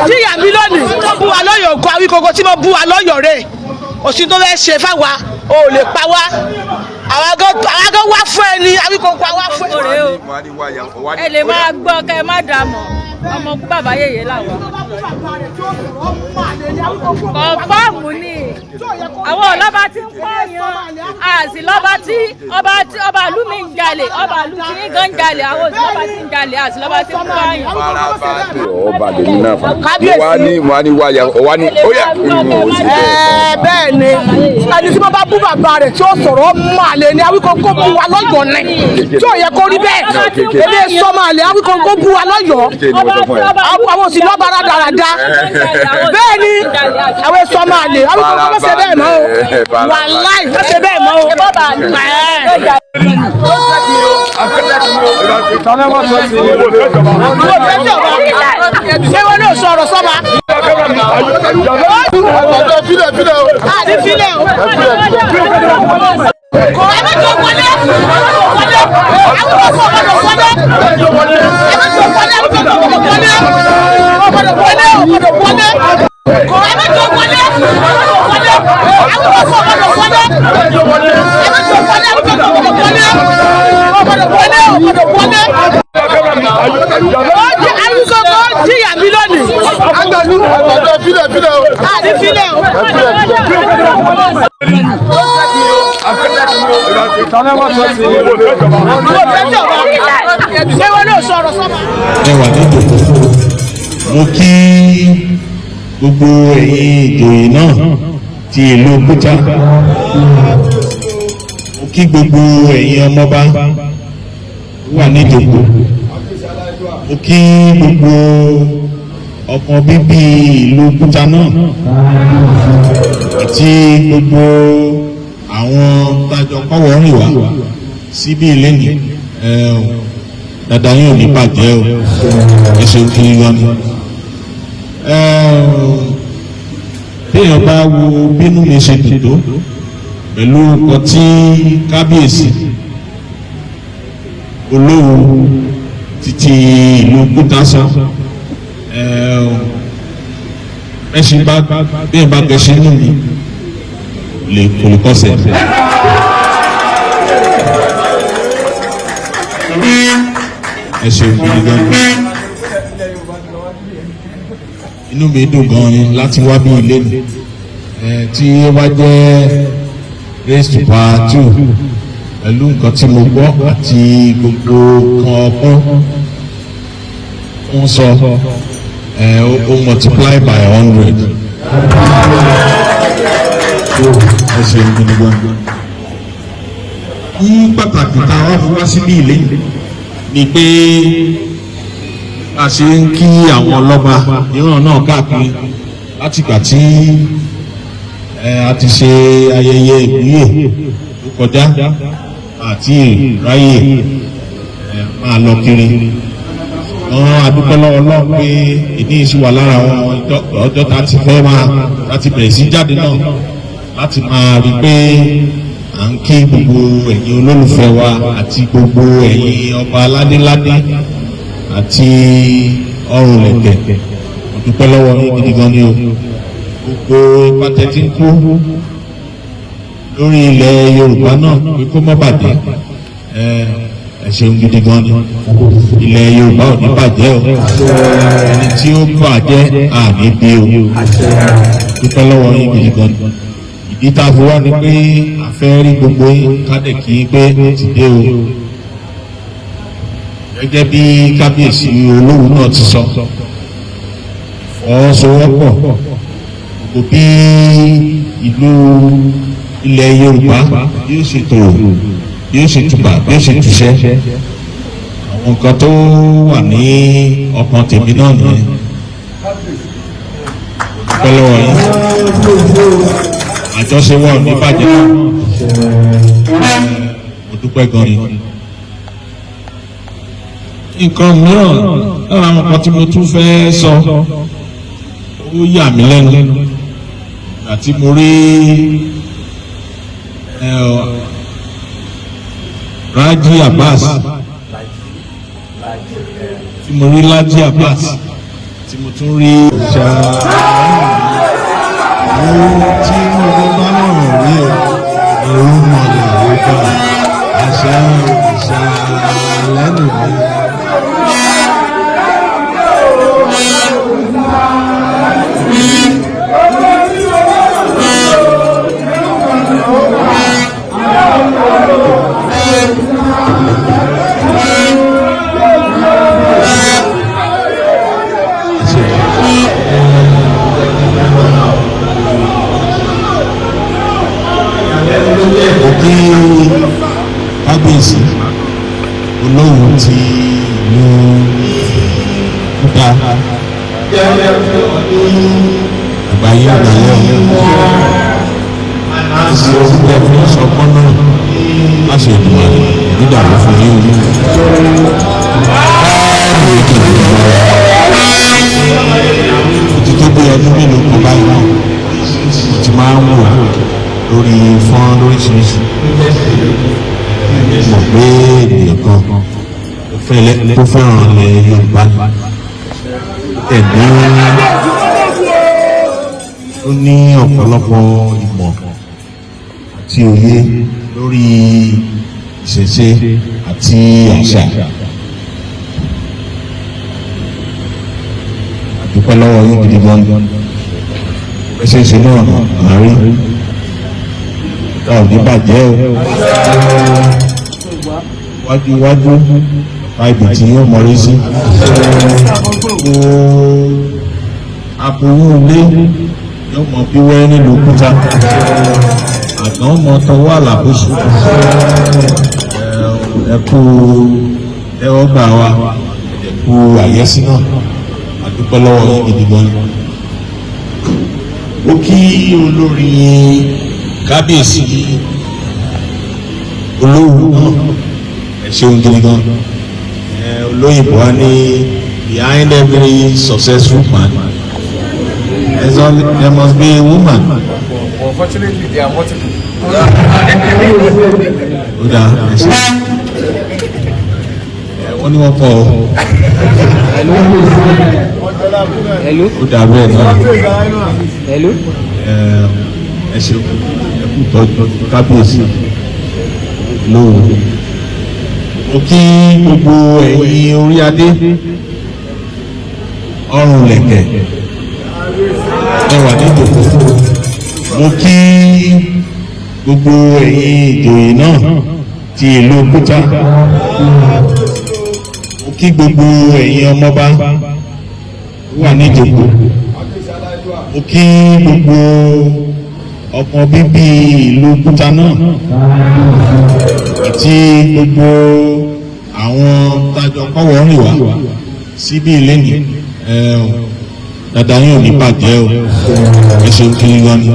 Jìyà mi lónìí tó bú wa lọ́yọ̀ ògùn Awíkókó tí mo bú wa lọ́yọ̀ rẹ̀ òsì tó fẹ́ ṣe fáwa o ò lè pa wá àwa gan wá fún ẹ ní Awíkókó àwa fún ẹ. Ẹ lè máa gbọ́ kẹ́ ẹ má dà mọ̀ ọmọ kú bàbá yèyé làwọn. Kọ̀ǹfàmù ni àwọn ọlọ́ba tí ń pààyàn àti lọ́ba tí ọba tí ọba ìlú mi ń jalè ọba ìlú tí ń gan jalè àwọn òsì lọ́ba tí ń jalè àti lọ́ba tí ń pààyàn. Ọba lèmi náà fa. Kábíyèsí. Mo wá ní wáyà wá ní ó yà Ẹ bẹ́ẹ̀ ni ẹni tí wọ́n bá bú bàbá rẹ̀ tí ó sọ̀rọ̀ ọmọ àlè ni Awíkókó bú wa lọ́yọ̀ọ́ ni tí ò yẹ kó rí bẹ́ẹ̀ ebi sọmọ àlè Awíkókó bú wa lọ́yọ̀ọ́ àwọn òsì lọ́ba rádaràda bẹ́ẹ̀ ni àwọn sọmọ àlè Awíkókó má ṣe bẹ́ẹ̀ mọ́ o wàláì má ṣe bẹ́ẹ̀ mọ́ o. Ṣé wọn náà sọ̀rọ̀ sọ́ba? Filẹ̀ filẹ̀ o. Àní filẹ̀ o. Kò ẹ má jọ wọlé. Ẹ má jọ wọlé. Awíkókó ò gbọdọ̀ wọlé. Ẹ má jọ wọlé. Awíkókó ò gbọdọ̀ wọlé. Ò gbọdọ̀ wọlé. Ò gbọdọ̀ wọlé. Kò ẹ má jọ wọlé. Ẹ má jọ wọlé. Awíkókó ò gbọdọ̀ wọlé. Ẹ má jọ wọlé. Awíkókó ò gbọdọ̀ wọlé. Ò gbọdọ̀ wọlé. Ò gbọdọ̀ wọlé. Ó jẹ́ Awíkókó jìyà mi lónìí. Filẹ̀ filẹ̀ o. Àní filẹ̀ o. Ṣé wọn náà sọ̀rọ̀ sọ́ba? Ẹ wà ní ìjòkó, mo kí gbogbo ẹ̀yin ìjòyè náà ti ìlú Kútà, mo kí gbogbo ẹ̀yin ọmọba tó wà ní ìjòkó, mo kí gbogbo ọmọ bíbí ìlú Kútà náà àti gbogbo àwọn tájọ kọ́wọ́ rìn wá síbí ìlẹ́yìn dada yóò ní bàjẹ́ o, ẹ ṣeun kiri gan ni. Téèyàn bá wo bínú mi ṣe dùn tó pẹ̀lú nǹkan tí kábíyèsí Olówu títí ìlú Kútà sọ, ẹṣin bá bí ẹ bá gẹṣin nù mí lè kò lè kọsẹ̀. Ẹ ṣeun gidi gan, inú mi dùn gan ni láti wá bí ilé mi tí ó bá jẹ́ race to power two pẹ̀lú nǹkan tí mo gbọ́ àti gbogbo kan ọgbọ́n ń sọ ó multiply by 100. Ẹ ṣeun gidi gan. Ní pàtàkì tá a wá fún wá síbí ilé ni pé a ṣe ń kí àwọn ọlọ́ba ìran náà káàkiri látìgbà tí a ti ṣe ayẹyẹ ìwúyè tó kọjá àti ráyè máa lọ kiri wọn. Adúpẹ́ lọ́wọ́ Ọlọ́run pé ìní ìṣù wà lára àwọn ọjọ́ tá a ti fẹ́ máa láti bẹ̀rẹ̀ sí jáde náà láti máa rí i pé à ń kí gbogbo ẹ̀yin olólùfẹ́ wa àti gbogbo ẹ̀yin ọba aládéládé àti ọrùn lẹ̀kẹ̀. Mo dúpẹ́ lọ́wọ́ yín gidi gan ni o. Gbogbo ipa tẹ́tí ń kó lórí ilẹ̀ Yorùbá náà pé kó má bàjẹ́, ẹ ṣeun gidi gan ni. Ilẹ̀ Yorùbá ò ní bàjẹ́ o, ẹni tí ó bàjẹ́ àní bí o. Dúpẹ́ lọ́wọ́ yín gidi gan ni. Ìdí tá a fi wá ni pé a fẹ́ rí gbogbo yín kádẹ̀ kí n pé ti dé o. Gẹ́gẹ́ bí kábíyèsí Olówu náà ti sọ, ìfọwọ́sowọ́pọ̀ gbogbo bí ìlú ilẹ̀ Yorùbá yóò ṣe tòrò, yóò ṣe tùbà, yóò ṣe tùṣẹ́, àwọn nǹkan tó wà ní ọkàn tèmi náà nìyẹn. Dúpẹ́ lọ́wọ́ yín, àjọṣe wa ò ní bàjẹ́ náà. Mo dúpẹ́ gan ni. Nǹkan mìíràn lára àwọn nǹkan tí mo tún fẹ́ sọ, ó yà mí lẹ́nu àti mo rí Raji Abbas, tí mo rí Laji Abbas Tí mo tún rí ṣá mo tí mo bá lọ́rọ̀ rí o, èrò mọ̀lẹ́ ó bá àṣà òrìṣà lẹ́nu mi. Mo kí kábíyèsí Olówu ti ìlú Kúta, àgbáyé àgbáyé ọ̀hún sì ti tẹ̀ fún sọgbọ́n náà láti ìdùnnú nígbà tó fún yín. Ó ti tó bí ọdún mélòó kan báyìí náà mo ti máa ń wò lórí fọ́nrán lóríṣiríṣi, mọ̀ pé ènìyàn kan tó fẹ́ràn ilẹ̀ Yorùbá ẹ̀mí ó ní ọ̀pọ̀lọpọ̀ ìmọ̀ àti òye lórí ìṣẹ̀ṣe àti àṣà. Àdúpẹ́ lọ́wọ́ yín gidi gan. Ẹsẹ̀ ṣe náà àárín tá ò ní bàjẹ́ o. Wájú wájú ibi tí yóò mọrí sí. Aboyún ilé yóò mọ bí wẹ́ẹ́ nílùú Kúta. Àgàn mọ tọwọ́ àlàkóso. Ẹ kú ẹwọ́ gbà wá, ẹ kú àyẹ́sí náà. Àdúpẹ́ lọ́wọ́ yín gidi gan. Ó kí olórí kábíyèsí Olówu náà, ẹ ṣeun gidi gan. Olóyìnbó á ní behind every successful man there must be a woman. Unfortunately, there are multiple. Ó dáa, ẹ ṣe. Wọ́n ní wọ́n kọ́ ọ. Ó dáa bẹ́ẹ̀ náà. Ẹ ṣeun, ẹ kú tọ́jú kábíyèsí Olówu. Mo kí gbogbo ẹ̀yin orí adé, ọrùn lẹ̀kẹ̀ ẹ wà ní ìjòkó. Mo kí gbogbo ẹ̀yin ìjòyè náà ti ìlú Kúta. Mo kí gbogbo ẹ̀yin ọmọba wà ní ìjòkó. Mo kí gbogbo ọmọ bíbí ìlú Kúta náà àti gbogbo àwọn tájọ kọ́wọ́ rìn wá síbí ìlénìí. Dada yín ò ní bàjẹ́ o, ẹ ṣeun kiri gan ni.